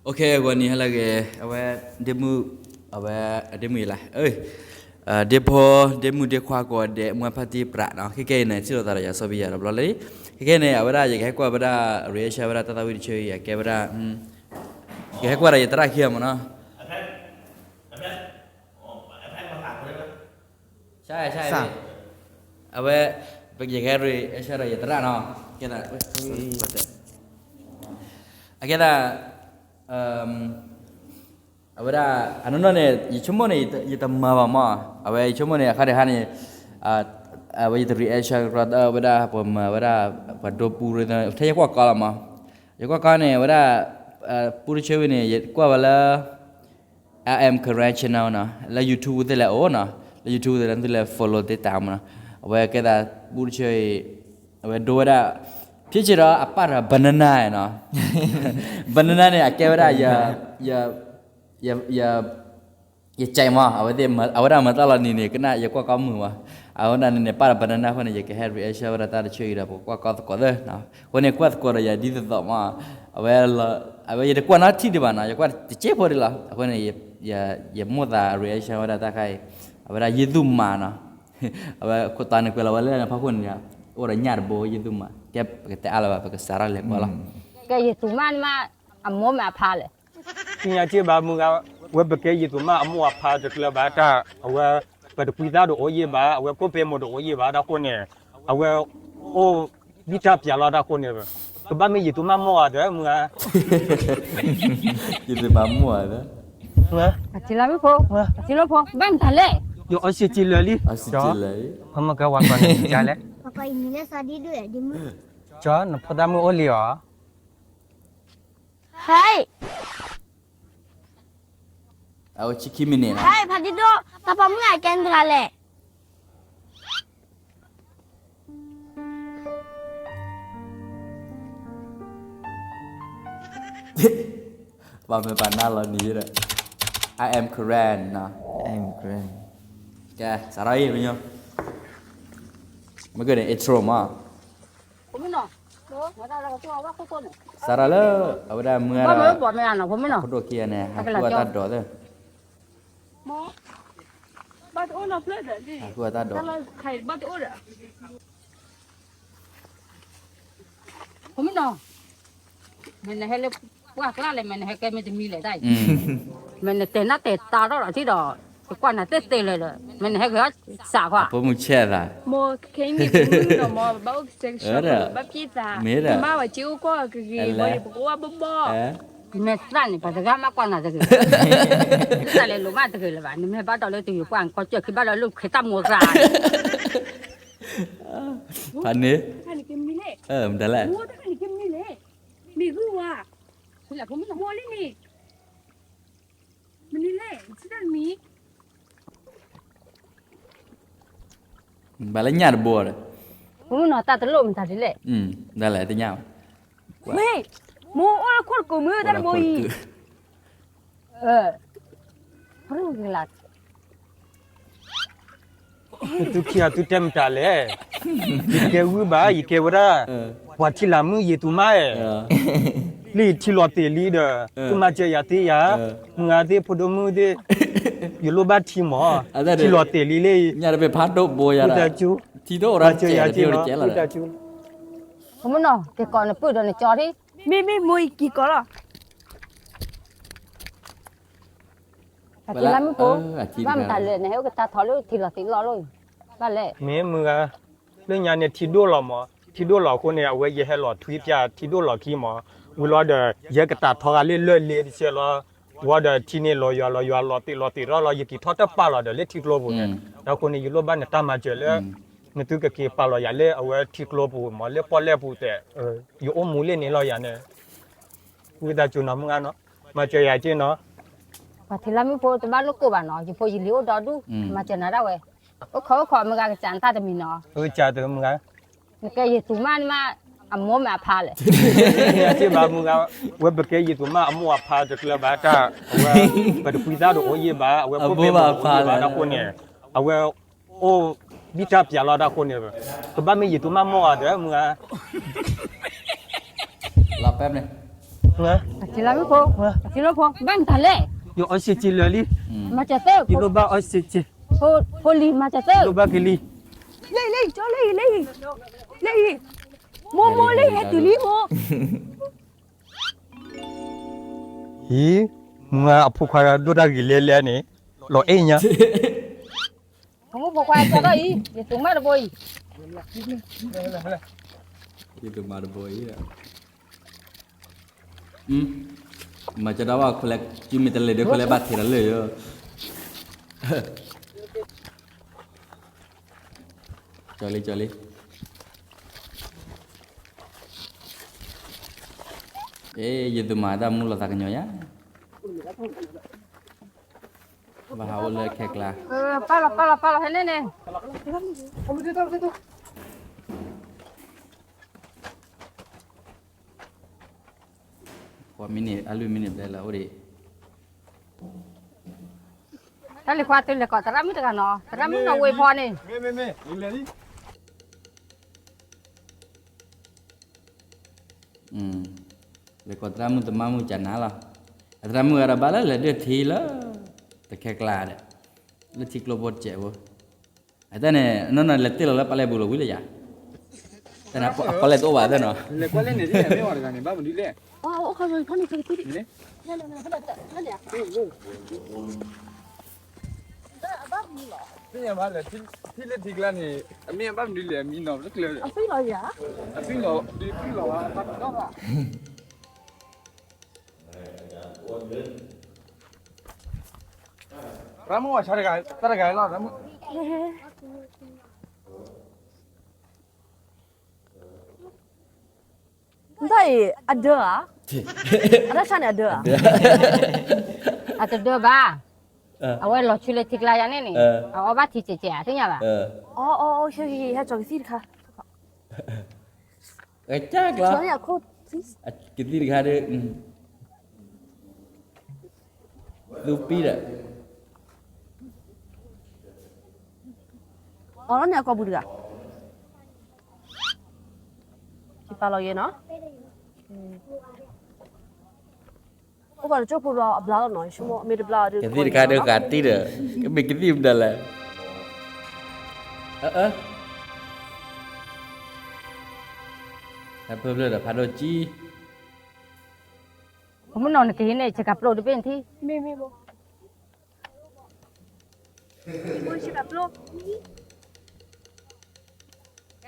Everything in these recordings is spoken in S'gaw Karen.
ဂီၤနံၤဟါလၢအဂ့ၤ အဝဲ ဒ့မုၣ် အဝဲ ဒ့မုၣ်ယလၢ ဒ့ဖိ ဒ့မုၣ်ဒ့ခွါကိးဂၤဒဲး မုၢ်ဖါတံၢ်ပြးနီၤ ခဲကဲအံၤန့ၣ် ထံၣ်လိာ်သးဒီးယၤစီၤဘံယၤတဘျီလၢ ခဲကဲန့ၣ် အဝဲဒၣ်ယကဟဲကွၢ်ဝဲဒၣ် reaction ဝဲဒၣ်တၢ်သးဝံၣ်တဆၢအံၤ အကဲဝဲဒၣ် ယကဟဲကွၢ်ဒီးယသရၣ်ခံဂၤမးနီၤ အဝဲ ပကယကဲရ့ အဆၢဒီးယသရၣ်နီၤ ကဲသး အကဲသး အဝဲဒၣ် အနီၢ်နီၢ်န့ၣ် ယဆိကမိၣ်န့ၣ် ယတမၤဘၣ်မး အဝဲယဆိကမိၣ်န့ၣ် အခါတခါန့ၣ် အဝဲယတရ့ အဆၢကရီ ဝဲဒၣ်ပှၤမၤဝဲဒၣ် ပှၤဒိပူ ထဲယကွၢ်ကီလီၤမး ယကွၢ်ကီန့ၣ် အဝဲဒၣ် ပူတဆၢဝံၤန့ၣ် ယကွၢ်ဝဲလၢ I am Karen channel နီၤ လၢ YouTube သ့ၣ်လဲၣ်အိၣ်နီၤ လၢ YouTube သ့ၣ်လဲၣ် သုလဲၤ follow သ့တၢ်မးနီၤ အဝဲကဲသး ပူတဆၢအံၤ အဝဲဒိဝဲဒၣ် ဖံးဆံးဒီးအပၢ်ဒီး banana နီၤ banana န့ၣ် အကဲဝဲဒၣ် ယ ယ ယ ယကဲမး အဝဲသ့ၣ် အဝဲဒၣ်မၤတၢ်လီၤနံၤန့ၣ် ကနၣ်ယကွၢ်ကီမုာ်မး အဝဲဒၣ်န့ၣ်န့ၣ် ပၢ်ဒီး banana အဃိန့ၣ် ယကဟဲ reaction ဝဲဒၣ်တၢ်တဆၢအံၤဒီး ပကကွၢ်ကီသကိးသၢနီၤ အဃိန့ၣ် ကွၢ်သကိးဒီးယၤဒ်သိးသိးမး အဝဲ အဝဲယတကွၢ်နီတထံၣ်ဒံးဘၣ်နီၤ ယကွၢ်တစ့ဖိဒံးလီၤ အဃိန့ၣ် ယမိၣ်သး reaction ဝဲဒၣ်တၢ်ခါအံၤ အဝဲဒၣ်ယ့ၣ်သူၣ်မးနီၤ အဝဲခိၣ်တီန့ၣ်ကွဲးလီၤဝဲလၢဖီခိၣ်န့ၣ် အိၣ်ဒီးညၣ်တဘိယ့ၣ်သူၣ်မး ကဲပကတဲအါလၢၤဘၣ် ပကစးထီၣ်လဲၤကွၢ်လီၤ ကဲယ့ၣ်သူၣ်မးန့ၣ်မး အမိၢ်မ့ၢ်အဖါလဲၣ် သ့ၣ်ညါစ့ၢ်ဘၣ်မုၢ်ဂၤ ဝဲပကဲယ့ၣ်သူၣ်မးအမိၢ်အဖါတကျၢၤဘၣ်တၢ် အဝဲ ပတကွံသးတအိၣ်ယံာ်ဘၣ် အဝဲကိးပ့ၤမိၢ်တအိၣ်ယံာ်ဘၣ် တၢ်ဃိန့ၣ် အဝဲအိၣ်ဘံၣ်တၢ်ပၠးလီၤတၢ်ဃိန့ၣ် ကဘၣ်မ့ၢ်ယ့ၣ်သူၣ်မးမိၢ်ဂၤဒီးမုၢ်ဂၤ ယ့ၣ်သူၣ်မးမိၢ်ဂၤဒီး အထံလၢမုၣ်ဖိ အထံလၢဖိ ဘၣ်မတၤလဲၣ် ယအီစံးကလၢာ်လံ အီစံးကလၢာ်လံ ဖမကဲဝါကီန့ၣ်လဲၣ် ကၠီ နဖိသၣ်မုၣ်အိၣ်လံဧါ ဟဲ အဝဲဆံခံမံးနံးနီၤ ဟဲ ဖါတံၢ်ဒိၣ် တၢ်ပိာ်မုၣ်အကဲနတဂၤလဲၣ် ပှၤမ့ၢ်ပှၤနါလီၤနံၤဒီး I am Karen နီၤ I am Karen ကဲ စးထီၣ်အံၤ ပညိၣ် မ့ၢ်ကန့ၣ် intro မး စးထီၣ်လၢ အဝဲဒၣ်မုၢ်ဂၤဒီး ဖိဒိၣ်ခံဂၤန့ၣ် ဟးဃုအတၢ်ဒိးသ့ ဟးဃုအတၢ်ဒိး ဖိမုၣ်နီၤ မ့ၢ်နဟဲလၢပှၢ်ကျါလဲၣ် မ့ၢ်နဟဲကဲမ့ၢ်တမံၤလဲၣ်တၢ်အံၤ မ့ၢ်နတဲနၢ်တဲတၢ်ထီၣ်ဒီးထံၣ်ဒီး ယကွၢ်နၤတဲတဲလၢာ်လၢာ် မ့ၢ်နဟဲက့ၤစးကွၢ် ဖိမုၣ်ဆဲးသး မိၢ်ခဲအံၤန့ၣ် ဖိမုၣ်နီၤမး ဘၣ်အိၣ်ကစဲကဆှီ ဘၣ်ပျံၤသး မ့ၢ်ဒီး မ့ၢ်ဘၣ်ဝဲက့ၤအိၣ်ကီၢ်ကဂ့ၤ ဘၣ်ယပကအိၣ်ဘၣ်ဘီၣ် နမ့ၢ်သၣ်န့ၣ် ပှၤတဂၤမးကွၢ်နၤတဂ့ၤ တၢ်လဲၤလိာ်မးတဂ့ၤလၢၤဘၣ် နမ့ၢ်ဘၣ်ဒီးလၢတဂ့ၤကွၢ် နကီၢ်စၢၢ်ခံဘၣ်ဒီးလၢခဲတၢ်မိၢ်သး ဖးန့ၣ် မတၤလဲၣ် မ့ၢ်ဂုၢ်ဝါ မ့ၢ်လံန့ၣ် မနုၤလဲၣ် ဆံတၢ်မံၤ ဘၣ်လၢညၣ်တဘိဒီး မုၢ်နီၤတၢ်တလိၣ်မတၤဒ်လဲၣ် ဒ်လဲၣ်တညၣ်ဘၣ် ဝ့ၢ် မိၢ်အိၣ်လၢခိၣ်တကိးမုၢ်တၢ်တဘိအံၤ ဖရူၣ်ကလး သုခံဂၤသုတဲမတၤလဲၣ် ယကဲဂုၢ်ဘၣ် ယကဲဝဲဒၣ် ပှၤထံလၢ်မုၢ်ယ့ၣ်သူၣ်မးအဲၣ် လၢယထံလီၤတ့ၢ်လံဒီး သုမၤစၢၤယၤသ့ယၤ မုၢ်ဂၤသ့ၣ်ဖိဒိၣ်မုၣ်သ့ၣ် ယလိၣ်ဘၣ်ထံမး ထံလီၤတ့ၢ်လံလၢ ညၣ်တဘ့ၣ်ဖးဒိၣ်ဘိယၤ ထံဒိၣ်အိၣ်ဒီးစဲးလီၤ ဖိမုၣ်နီၤ က့ၤကိးနပုၢ်ဒီးနကၠီထံ မ့ၢ်မ့ၢ်မိၢ်အံၤက့ၤကိးလီၤ အထံလၢမုၣ်ဖိ ဘၣ်မတၤလဲၣ် နဟဲအိၣ်ကတၢ်ထီလၢထံလီၤတ့ၢ်လီၤလီၤ ဘၣ်လဲၣ် မ့ၢ်မုၢ်ဂၤ လၢညါန့ၣ်ထံဒိၣ်လီၤမး ထံဒိၣ်လီၤအဃိန့ၣ် အဝဲယဟဲလီၤထွံပၠးထံဒိၣ်လီၤခံမး ဝံၤလီၤဒီး ယဟဲကတၢ်ထီဂၤလၢလၢလ့တဆဲးလီၤ ဝံၤဒီးထံန့ၣ်လီၤယွၤလီၤယွၤလီၤတ့ၢ်လီၤတ့ၢ်ထီလီၤ ယက့ၤထီတပာ်လီၤဒီးလၢထံကျိပူၤန့ၣ် အဃိန့ၣ် ယလိၣ်ဘၣ်နတၢ်မၤစၢၤလၢ နသုကက့ၤပာ်လီၤယၤလၢအဝဲထံကျိပူၤမး လၢပီၣ်လဲၣ်ပူၤတဲ ယအိၣ်မူလၢန့ၣ်လီၤယၤန့ၣ် ဝံသးစူၤနီၤမုၢ်ဂၤနီၤ မၤစၢၤယၤက့နီၤ ပှၤထံလၢမုၣ်ဖိတဘၣ်လိၣ်ကိၢ်ဘၣ်နီၤ ယဖိယလံၤအိၣ်ဒီဒူၣ် မၤစၢၤနၤဒၣ်ဝဲ အိၣ်ခိးအိၣ်ခိးမုၢ်ဂၤကစးနတၢ်တမံၤနီၤ ကစးတမုၢ်ဂၤ နကဲယ့ၣ်သူၣ်မးန့ၣ်မး အမိၢ်မ့ၢ်အဖါလဲၣ် စ့ၢ်ဘၣ်မုၢ်ဂၤ ဝဲပကဲယ့ၣ်သူၣ်မးအမိၢ်အဖါတကျၢၤဘၣ်တၢ် အဝဲ ပတကွံသးတအိၣ်ယံာ်ဘၣ် အဝဲကိးပ့ၤမုၣ်တအိၣ်ယံာ်ဘၣ်တၢ်ဃိန့ၣ် အဝဲ အိၣ်ဘံၣ်တၢ်ပၠးလီၤတၢ်ဃိန့ၣ် ကဘၣ်မ့ၢ်ယ့ၣ်သူၣ်မးမိၢ်ဂၤဒီးမုၢ်ဂၤ လီၤပဲန့ၣ် အကလၢမုၢ်ဖိ, အကလၢဖိ, ဘၣ်မတၤလဲၣ်, ယအီစ့ၣ်က့လၢာ်လံ, မၤစၢၤသၢ, ယလိၣ်ဘၣ်အီစ့ၣ်က့, ဖိလံၤမၤစၢၤသၢ, ယလိၣ်ဘၣ်ကလံၤ, လၢအံၤ, လၢအံၤ, မိၢ်မိၢ်လၢဟဲတုၤလံမိၢ်. အံၤ, မုၢ်ဂၤအဖိခွါဒိၣ်တၢ်ဂ့ၤလဲၣ်လဲၣ်န့ၣ်, လီၤအဲၣ်ညါ. ဖိမုၣ်ဖိခွါကၢ်ထီၣ်အံၤ, ယသုးမၤတဘိအံၤ, ယသုးမၤတဘိအံၤ, မၤကၢ်ထီၣ်ဘၣ်ခွဲးလဲၣ်, စုမ့ၢ်တလဲၤဒီးခွဲးလဲၣ်ဘၣ်ထဲးဒီးလၢာ်ယိၤ. ကၠီလံကၠီလံ, အ့ ယသုးမၤတၢ်မူလီၤသးကညီၤယၤ, ဘၣ်ဟးအိၣ်လၢခဲကျါ, ပာ်လီၤပာ်လီၤပာ်လီၤဖဲန့ၣ်န့ၣ်. ဃိးမံးနံး အလွံၢ်မံးနံးဘျဲၣ်လၢအိၣ်ဒံး, တၢ်လံၤခွါတုၤလဲၤကိးသရၣ်မုၣ်တဂၤနီၤ, သရၣ်မုၣ်နီၢ်ဝ့ဖီန့ၣ်, လဲၤကိးသရၣ်မုၣ်သမါမုၣ်ကနၤလီၤ, အသရၣ်မုၣ်ဂၤဒီးဘၣ်လၢလဲၤဒၢၣ်ထံလၢ တခဲကျါဒီး, လၢထံကျိဖိတစဲးဖိ, အတၢ်န့ၣ် နီၢ်နီၢ်လဲၤတ့ၢ်လီၤလၢပၢ်လဲၣ်ပူၤလီၤဝံၤလၢယၤ, တၢ်န့ၣ် အပီၣ်လဲၣ်တအိၣ်ဘၣ်သ့ၣ်နီၤ, လဲၤကွၢ်လဲၣ်န့ၣ် မ့ၢ်ဝဲတဂၤန့ၣ် ဘၣ်မနုၤလဲၣ်, သ့ၣ်ညါဘၣ်လဲၣ်, ထံလၢထံကျါန့ၣ် အမ့ၢ်ဘၣ်မနုၤလဲၣ် မံနီၤတကျၢၤ, အသွံၣ်လီၤယၤ, အသွံၣ်လီၤ, အသွံၣ်လီၤဘၣ်, ရမုၢ်ဝဲဆါတဂၤ, တၢ်တဂၤလီၤ, ရမုၢ် နတၢ်အံၤ အဒၢဧါ, အတၢ်ဆါန့ၣ်အဒၢဧါ, အတဒၢဘၣ်, အဝဲလီၤဆူလၢထံကျါယၤန့ၣ်န့ၣ်, အအီၣ်ဘၣ်ထံစဲးစဲး အသ့ၣ်ညါဘၣ်, အ ဟဲကၠီကသံၣ်တခါ, ကသံၣ်တခါဒီး သူပံဒီး, အီၤလီၤန့ၣ်အကိာ်ပူၤတဂၤ, ယပာ်လီၤယဲနီၤ, အိၣ်ဘၣ်တကၠိၢ်ဖိဒီးအဘျါလီၤနီၤ, ယဆိကမိၣ်မ့ၢ်တဘျါဒီး ကသံၣ်တခါဒီးဃာ်တံၢ်ဒီး, မ့ၢ်ကသံၣ်မတၤလဲၣ်, အ ဟဲဖျၢၣ်ဖျၢၣ်ဒီးဖးဒိၣ်ကံ, ဖိမုၣ်နီၤနကဟံးန့ၢ် ဆ့ကၤပျိတဘ့ၣ်နထံၣ်,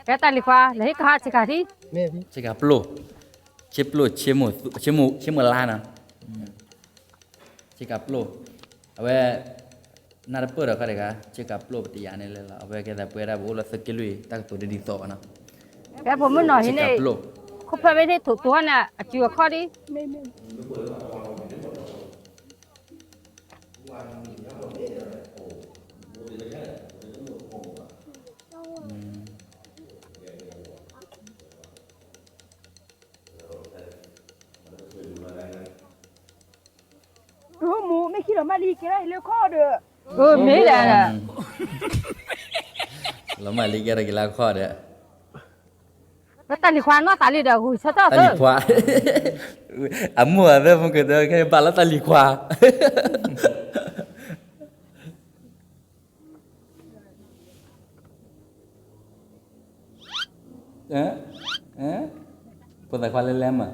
ကဲတၢ်လံၤခွါ လဲၤဟ့ၣ်ကဟါဆ့ကၤထံၣ်, ဆ့ကၤပျိ, ဆ့ပျိ, ဆ့မိၢ်လါနီၤ, ဆ့ကၤပျိ, အဝဲ နၢ်တပၢၢ်ဒီးခီတဂၤ ဆ့ကၤပျိပတယၤန့ၣ်လဲၣ်လီၤ, အဝဲကဲသးပှဲၤဒၣ်ပအိၣ်လၢသုးက့လွံၢ် တၢ်ကတိၤတဒ်သိးဘၣ်နီၤ, ကဲဖိမုၣ်နီၤဟံးန့ၢ်, ခိၣ်ဖျၢၣ်မ့ၢ်ထံၣ်ထူးထူးဟီန့ၣ် အစုအခီၣ်ဒံး မ့ၢ်ခံလီၤမၢ်လံကဲထီၣ်လၢခီၣ်ဒီး, မ့ၢ်ဒၣ်, လီၤမၢ်လံကဲထီၣ်က့ၤလၢခီၣ်ဒီး, လၢတၢ်လံၤခွါနီၢ်သးလံဒီး ဂုၤဆၢထၢၣ်သၢ, တၢ်လံၤခွါ, အမိၢ်အသၢမုၢ်ကတၢၢ်ခဲဘၣ်လၢတၢ်လံၤခွါ ဖိသၣ်ခွါလဲၤလဲၤမး,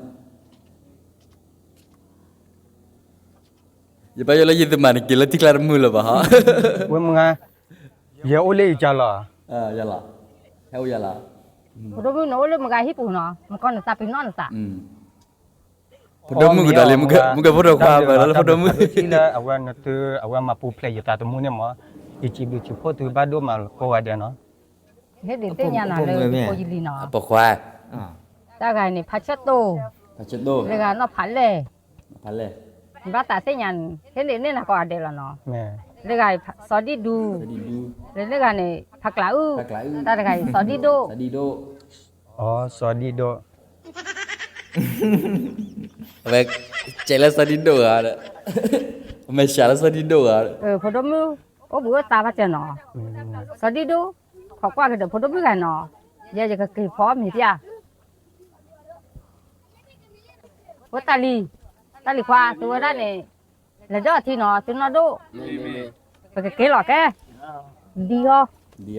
ယဘၣ်ယိၣ်လၢယတမၤနက့ၤလၢထံကျါတမုာ်လၢၤဘၣ်ဟီ, ဝဲမုၢ်ဂၤ, ယအိၣ်လၢယကၢ်လီၤ, ယလီၤ, ဟဲအိၣ်ယလီၤ, ဖိဒိၣ်မုၣ်နအိၣ်လၢမုၢ်ဂၤဟံၣ်ပူၤနီၤ, မုၢ်ကီၢ်နသးပ့ၤနီၣ်နသး ဖိဒိၣ်မုၣ်ကဒီးလံ, မုၢ်ကဖိဒိၣ်ခွါဘၣ်လီၤလၢဖိဒိၣ်မုၣ်, အဝဲနသုအဝဲမၤပူၤဖျဲးယသးသမူန့ၣ်မး, ယစံးဘျုးစံးဖှိၣ်သုဘၣ်ဒိၣ်မးကိးဂၤဒဲးနီၤ, ဟ့ၣ်ဒုးသ့ၣ်ညါနၤလၢယဖိယလံၤနီၤ, အပိာ်ခွါ, တၢ်ဂၤန့ၣ် ဖးဆၢတိၢ်, လၢဂၤနီၢ်ဖးလဲၢ်, ဘၣ်သးသ့ၣ်ညါန့ၣ် ဟ့ၣ်ဒုးန့ၢ်နၤကိးဂၤဒဲးလီၤနီၤ, လၢဂၤစီၤဒံၣ်ဒူ, လၢဂၤန့ၣ် ဖးကျးအုၣ်, တၢ်တဂၤအံၤစီၤဒံၣ်ဒိၣ် အစီၤဒံၣ်ဒိၣ်, အဝဲကဲလၢစီၤဒံၣ်ဒိၣ်ဂၤဒီး, အမဲာ်ဆှးလၢစီၤဒံၣ်ဒိၣ်ဂၤဒီး, ဖိဒိၣ်မုၣ်, အိၣ်ဘှံးအိၣ်သါဘၣ်စၢၤနီၤ, စီၤဒံၣ်ဒိၣ်, ခိးကွၢ်ကဒီးဖိဒိၣ်မုၣ်ဂၤနီၤ, ယဲယကက့ၤဖီမ့ၤပျၢ် ဖိတၢ်လံၤ, တၢ်လံၤခွါ သုဝဲဒၣ်န့ၣ်, လဲၤဒိးထံနီၤ သုနီၢ်ဒိၣ်, ပကက့ၤလီၤကဲ, ဒံအီၤ, ကၠီ,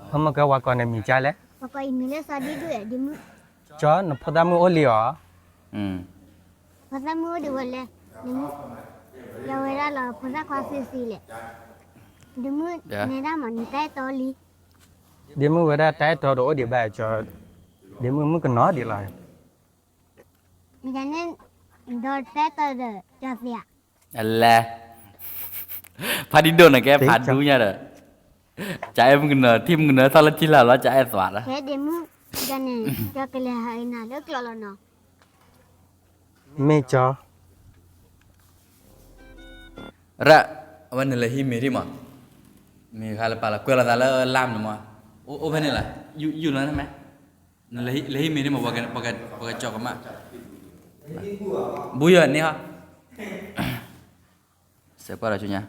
ဟဲမ့ၢ်ကဲဝဲကိးန့ၣ်မံၤကါလဲၣ်, ကၠီ နဖိသၣ်မုၣ်အိၣ်လံအီၤ, ဖိသၣ်မုၣ်အိၣ်ဒံးဝဲလဲၣ်, ယဝဲဒၣ်လီၤဖိသၣ်ခွါသ့သ့လဲၣ်, ဒ့မုၣ်နဲဒၣ်မးနတၢ်အဲၣ်တီလံ, ဒ့မုၣ်ဝဲဒၣ်တၢ်အဲၣ်တီတအိၣ်ဒံးဘၣ်ကၠီ, ဒ့မုၣ်မုၣ်ကနီၤဒံးလီၤ, န့ၣ်, ဒီးတၢ်အဲၣ်တီဒီးကၠီသ့ဧါ, အလဲ, ဖါဒံဒိၣ်န့ၣ်ကဲဖးဒူညါဒီး, ကအဲၣ်မုၣ်ကနီၤ ထံၣ်မုၣ်ကနီၤ ထီၣ်လၢထံလၢ်လီၤ ကအဲၣ်သွးလီၤ, ကဲဒ့မုၣ်, ကၠီန့ၣ် ကၠီကလဲၤဟးအံၤနၤလၢကျိးလီၤနီၤ, မ့ၢ်ကၠီ ရၣ်, အဝဲနလဲၤဟံးမ့ၤဒံးမး, မ့ၢ်ဟါလၢပာ်လီၤ ကွဲးလီၤသးလၢလါမးန့ၣ်မး, အိၣ်ဖဲန့ၣ်လီၤ, ယူၢ်လီၤန့ၣ်မး, နလဲၤဟံးမ့ၤဒံးမး, ပကကၠီကမၣ်, ဘူးယီၤန့ၣ်ဟီ, စဲးပှၢ်ဒီးဆူညါ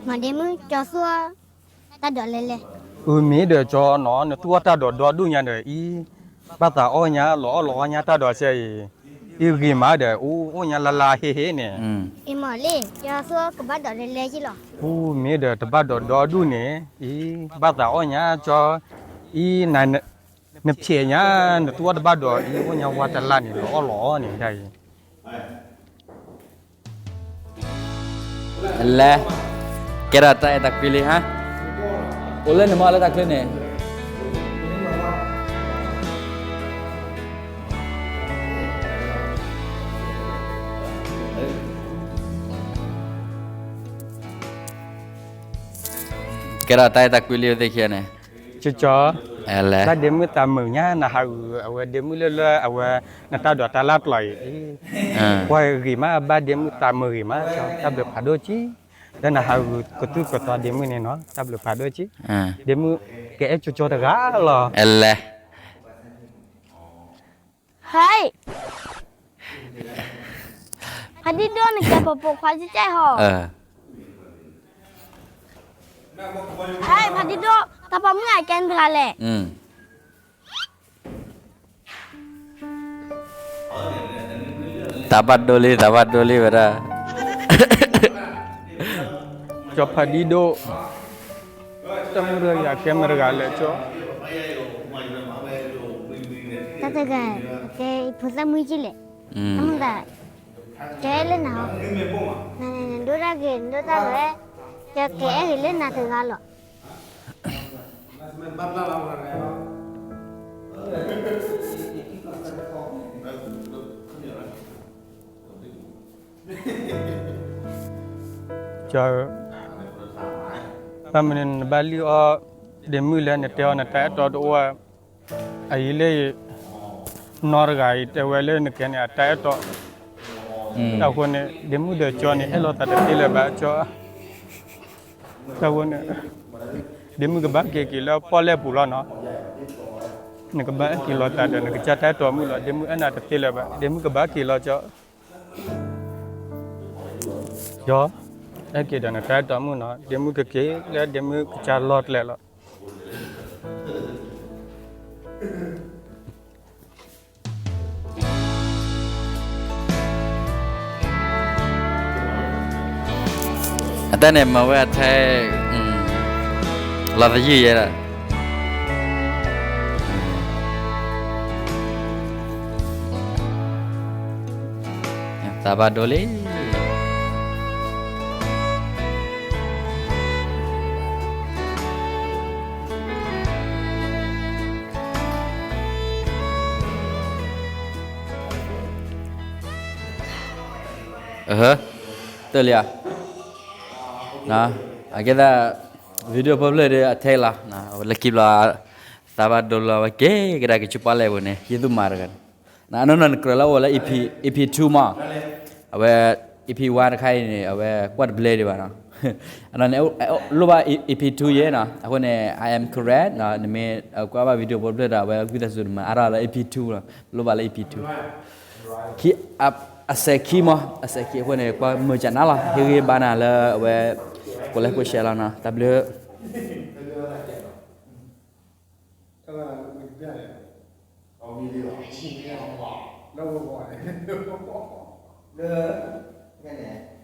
မၤဒ့မုၣ်ကၠီသူၣ်အီၣ်တၢ်ဒိးလဲၤလဲၤ, အမ့ၢ်ဒီးကၠီနီၤ နသူၣ်အီၣ်တၢ်ဒိးဒီဒူၣ်ညါဒီးအံၤ, ဘၣ်သးအီၣ်ညါလီၤအီၣ်လီၤအီၣ်ညါတၢ်ဒိးစဲအံၤ, အံၤဂ့ၤမးဒီး အိၣ်ညါလါလါဟ့ဟ့န့ၣ်, အံၤမးလံ ကၠီသူၣ်အီၣ်ကဘၣ်ဒိးလဲၤလဲၤက့လီၤ, အမ့ၢ်ဒီးတဘၣ်ဒိးဒီဒူၣ်န့ၣ်, အံၤ ဘၣ်သးအီၣ်ညါကၠီ, အံၤ နဖျဲးညါ, နသူၣ်အီၣ်တဘၣ်ဒီးအံၤ အိၣ်ညါဝါတလါန့ၣ် လီၤအီၣ်လီၤအီၣ်န့ၣ်ဒ်အံၤ လဲၤ, ကဲထီၣ်တၢ်အဲၣ်တၢ်ကွံလံဟါ, အိၣ်လၢန့ၣ်မ့ၢ်လၢတၢ်ချၢန့ၣ်, ကဲထီၣ်တၢ်အဲၣ်တၢ်ကွံလံသ့ၣ်ခံဂၤန့ၣ်, ကၠီကၠီ, ဘၣ်ဒ့မုၣ်သးမုာ်ညါ နဟးဂူာ်အဝဲဒ့မုၣ်လၢလၢအဝဲ နတၢ်ဒိးတၢ်လၢကျိးအံၤ, ပှၤဂ့ၤမး ဘၣ်ဒ့မုၣ်သးမုာ်ဂ့ၤမးကၠီ တၢ်ဘျုးဖးဒိၣ်က့, လၢနဟးဂူာ်ကသူၣ်ကသီဒ့မုၣ်န့ၣ်နီၤ တၢ်ဘျုးဖးဒိၣ်က့, ဒ့မုၣ်ကအဲၣ်ကၠီကၠီတဂၤလီၤ, လဲၤ ဟဲ, ဖါဒံဒိၣ်နကဲပှၤပိာ်ခွါကဲဟီ, ဟဲ ဖါဒံဒိၣ် တၢ်ပိာ်မုၣ်အကဲနတဂၤလဲၣ်, သးဘၣ်ဒိလံ သးဘၣ်ဒိလံဝဲဒၣ်, ကၠီဖါဒံဒိၣ် တၢ်မုၣ်တဂၤကဲမတဂၤလဲၣ်ကၠီ, တၢ်တဂၤ ကဲဖိသၣ်မုၣ်ကံၣ်လဲၣ်, တၢ်မုၣ်သး ကဲလၢနၤ, နဒိၣ်တၢ်ဂ့ၤ နဒိၣ်တၢ်ဂ့ၤ, ကဲကဲအဲၣ်ဂ့ၤလၢနၤတဂၤလီၤ, ကၠီဧၢ, ဘၣ်မနုၤနဘၣ်လံၣ်အီၣ်ဒ့မုၣ်လၢနတဲအီၤနတၢ်အဲၣ်တီတအိၣ်ဧါ, အအံၤလၢ နီတဂၤအံၤ တဲဝဲလၢနကဲန့ၣ် အတၢ်အဲၣ်တီ, တၢ်ဃိန့ၣ် ဒ့မုၣ်ဒီးကၠီန့ၣ် အဲၣ်လိာ်သးတသ့လၢၤဘၣ်ကၠီ, တၢ်ဃိန့ၣ် ဒ့မုၣ်ကဘၣ်က့ၤက့ၤလၢပီၣ်လဲၣ်ပူၤလီၤနီၤ, နကဘၣ်အဲၣ်က့ၤလိာ်သးဒီးနကစၢ်တၢ်အဲၣ်တီမုၣ်လီၤ, ဒ့မုၣ်အဲၣ်နၤတသ့လၢၤဘၣ်, ဒ့မုၣ်ကဘၣ်က့ၤလီၤကၠီ ကၠီ, အဲၣ်က့ၤဒီးနတၢ်အဲၣ်တီမုၣ်နီၤ, ဒ့မုၣ်ကက့ၤလၢဒ့မုၣ်ကစၢ်လီၢ်ကျဲလီၤ. အတၢ်န့ၣ်မၤဝဲအထဲ လီၤသယုၢ်ယဲဒၣ် သးဘၣ်ဒိလံ. တၢၢ်လံဧါ, အကဲသး video ဖဲဖျၢၣ်ဒီးအထဲလီၤ, လၢခံဘျီ သးဘၣ်ဒိလီၤဝဲက့ၤကဒါက့ၤဆူပီၣ်လဲၣ်ပူၤန့ၣ် ယသူၣ်မၤတဂၤန့ၣ်, အနီၢ်နီၢ်နကြၢးလၢအအိၣ်လၢ EP, EP two မး, အဝဲ EP one တခါအံၤန့ၣ် အဝဲကွၢ်တဘျဲဒံးဘၣ်နီၤ, အန့ၣ် လိၣ်ဘၣ် EP two ယဲနီၤ, အဃိန့ၣ် I am correct နီၤ, နမ့ၢ်ကွၢ်ဘၣ် video ဖိတဖျၢၣ်ဒီး အဝဲဝံသးစူၤနမၤအါထီၣ်လၢ EP two လီၤ, လိၣ်ဘၣ်လၢ EP two. အစဲးခံမး, အစဲးခံအဃိန့ၣ် ကွၢ်မုာ်ကနၣ်လီၤ, ဟ့ၣ်ဂံၢ်ဘါနၤလၢအဝဲ ကိးလဲကိးဆဲးလီၤနီၤ, တၢ်ဘျုး လၢ လၢ လၢ